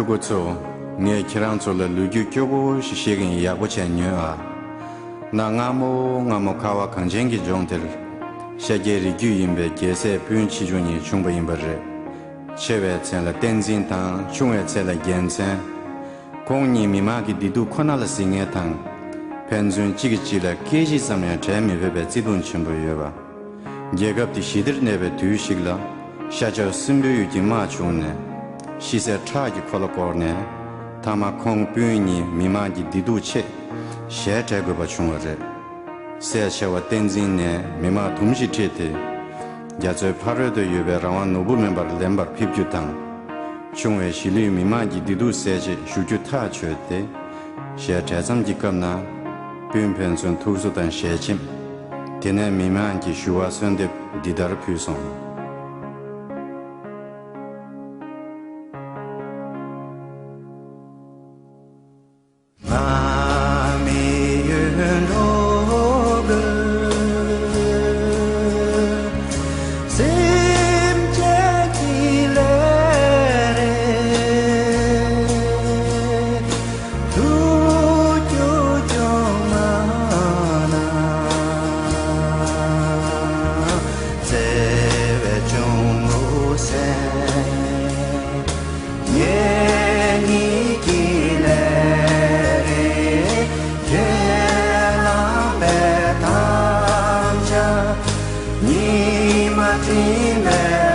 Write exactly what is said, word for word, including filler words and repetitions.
ཕྲུ་གུ་ཚོ། ངས་ཁྱེད་རང་ཚོ་ལ་ལོ་རྒྱུས་སྐྱོ་པོ་ཞིག་བཤད་ཀྱི་ཡིན། ཡག་པོ་བྱས་ཉོན་ཨ། གནའ་སྔ་མོ་སྔ་མོ་ཁ་བ་གངས་ཅན་གྱི་ལྗོངས་དེར་ཤཱཀྱའི་རིགས་རྒྱུད་ཡིན་པའི་རྒྱལ་སྲས་སྤུན་མཆེད་ཆུང་གཉིས་བྱུང་བ་ཡིན་པ་རེད། ཆེ་བའི་མཚན་ལ་བསྟན་འཛིན་དང་ཆུང་བའི་མཚན་ལ་རྒྱལ་མཚན། ཁོང་གཉིས་མི་མང་གི་བདེ་སྡུག་ཁོ་ན་ལ་གཟིགས་མཁན་དང་། ཕན་ཚུན་གཅིག་གིས་གཅིག་ལ་སྐད་ཅིག་ཙམ་ཡང་བྲལ་མི་ཕོད་པའི་བརྩེ་གདུང་ཆེན་པོ་ཡོད་པ། རྒྱལ་ཁབ་དེ་ཞི་བདེར་གནས་པའི་དུས་ཤིག་ལ། ཤ་ཁྲག་སྲིན་པོའི་ཡུལ་གྱི་དམག་བྱུང་ནས། ཤི་གསོན་ཁྲག་གི་འཁོར་ལོ་བསྐོར་ནས། མཐའ་མ་ཁོང་སྤུན་གཉིས་མི་མང་གི་བདེ་སྡུག་ཆེད་ཞལ་བྲལ་དགོས་པ་བྱུང་བ་རེད། སྲས་ཆེ་བ་བསྟན་འཛིན་ནས་མི་མང་དུམ་བཞི་ཁྲིད་དེ། རྒྱ་མཚོའི་ཕ་རོལ་ཏུ་ཡོད་པའི་རང་དབང་ནོར་བུ་མེ་འབར་ལེན་པར་ཕེབས་རྒྱུ་དང་། ཆུང་བའི་གཞིས་ལུས་མི་མང་གི་བདེ་སྡུག་སེལ་ཆེད་བཞུགས་རྒྱུ་ཐག་ཆོད་དེ། ཞལ་བྲལ་མཚམས་ཀྱི་སྐབས་ན། སྤུན་ཕན་ཚུན་ཐུགས་གསོ་དང་ཞལ་ཆེམས། དེ་ནས་མི་མང་གི་ཞུ་བ་གསོལ་འདེབས་འདི་ལྟར་ཕུལ་སོང་། ངེད་གཉིས་ཀྱི་ལས་རིགས་ཁས་བླངས་པའི་དམ་བཅའ། ཉི་མ་སྤྲིན་པའི་